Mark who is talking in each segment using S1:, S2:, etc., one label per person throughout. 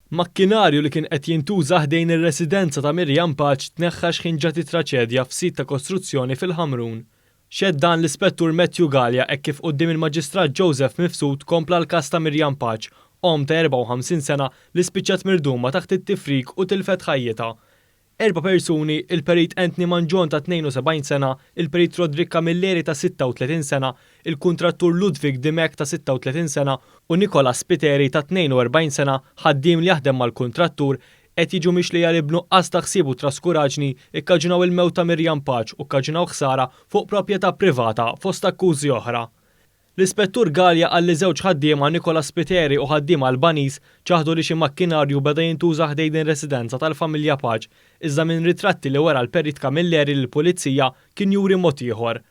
S1: Makkinarju li kien qed jintuża ħdejn ir-residenza ta' Miriam Pace tneħħa x'ħin ġrat it-traċedja f'sit ta' kostruzzjoni fil-Ħamrun. Xehed dan l-Ispettur Matthew Galea hekk kif quddiem il-Maġistrat Joseph Mifsud kompla l-każ ta' Miriam Pace, omm ta' 54 sena li spiċċat mirduma taħt it-tifrik u tilfet ħajjitha. Erba' persuni, il-Perit Anthony Mangion ta' 72 sena, il-Perit Roderick Camilleri ta' 36 sena, il-kuntrattur Ludwig Dimech ta' 36 sena u Nicolas Spiteri ta' 42 sena, ħaddiem li jaħdem mal-kuntrattur, qed jiġu mixlija li b'nuqqas ta' ħsieb u traskuraġni kkaġunaw il-mewt ta' Miriam Pace u kkaġunaw ħsara fuq proprjetà privata fost akkużi oħra. L-Ispettur Galea qal li żewġ ħaddiema Nicolas Spiteri u ħaddiem Albaniż ċaħdu li xi makkinarju beda jintuża ħdejn ir-residenza tal-familja Pace, iżda minn ritratti li wera l-Perit Camilleri lill-Pulizija kien juri mod ieħor.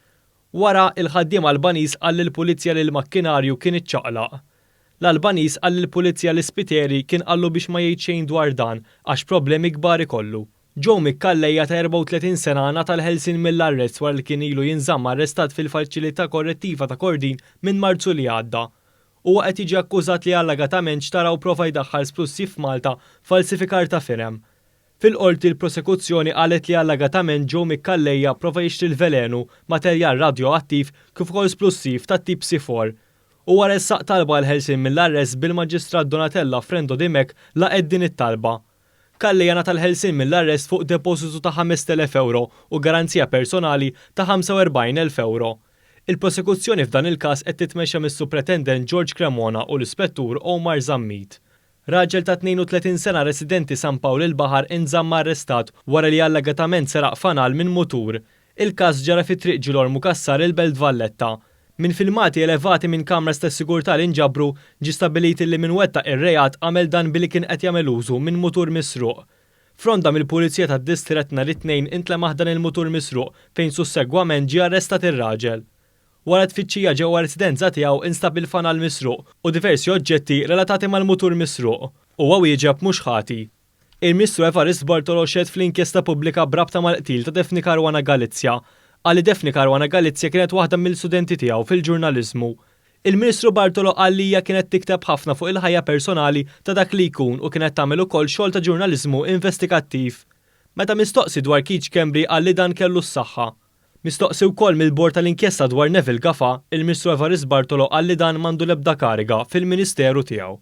S1: Wara, il-ħaddiem Albaniż qal lill-Pulizija li l-makkinarju kien iċċaqlaq. L-Albaniż qal lill-Pulizija li Spiteri kien qallu biex ma jgħid xejn dwar dan għax problemi kbar ikollu. Joe Micallejja ta' 34 sena ngħata l-ħelsien mill-arrest wara li kien ilu jinżamm arrestat fil-Faċilità Korrettiva ta' Kordin minn Marzu li għadda. Huwa qed jiġi akkużat li allegatament xtara u prova jdaħħal splussiv f'Malta falsifikar ta' firem. Fil-Qorti l-Prosekuzzjoni qalet li allegatament Joe Micallejja prova jixtri l-velenu, materjal radjoattiv kif ukoll splussiv tat-tip C4. Huwa ressaq talba għall-ħelsien mill-arrest bil-Maġistrat Donatella Frendo Dimech laqgħet din it-talba. Calleja ngħata l-ħelsien mill-arrest fuq depożitu ta' 5,000 ewro u garanzija personali ta' 45,000 ewro. Il-prosekuzzjoni f'dan il-każ qed titmexxa mis-Supretendent George Cremona u l-Ispettur Omar Zammit. Raġel ta' 32 sena residenti San Pawl il-Baħar inżamm arrestat wara li allegatament seraq fanal minn mutur. Il-każ ġara fi Triq Ġilormu Cassar il-Belt Valletta. Minn filmati elevati minn cameras tas-sigurtà li nġabru, ġie stabbilit illi min wettaq ir-reat għamel dan billi kien qed jagħmel użu minn mutur misruq. F'ronda mill-Pulizija tad-Distrett nhar it-Tnejn intlemaħ dan il-mutur misruq fejn sussegwament ġie arrestat ir-raġel. Wara tfittxija ġewwa r-residenza tiegħu instab il-fanal misruq u diversi oġġetti relatati mal-mutur misruq. Huwa wieġeb mhux ħati. Il-Ministru Evarist Bartolo xehed fl-inkjesta pubblika b'rabta mal-qtil ta' Daphne Caruana Galizia. Qal li Daphne Caruana Galizia kienet waħda mill-studenti tiegħu fil-ġurnaliżmu. Il-Ministru Bartolo qal li hija kienet tikteb ħafna fuq il-ħajja personali ta' dak li jkun u kienet tagħmel ukoll xogħol ta' ġurnaliżmu investigattiv. Meta mistoqsi dwar Keith Schembri qal li dan kellu s-saħħa. Mistoqsi wkoll mill-Bord tal-Inkjesta dwar Neville Gafà, il-Ministru Evarist Bartolo qal li dan m'għandu l-ebda kariga fil-Ministeru tiegħu.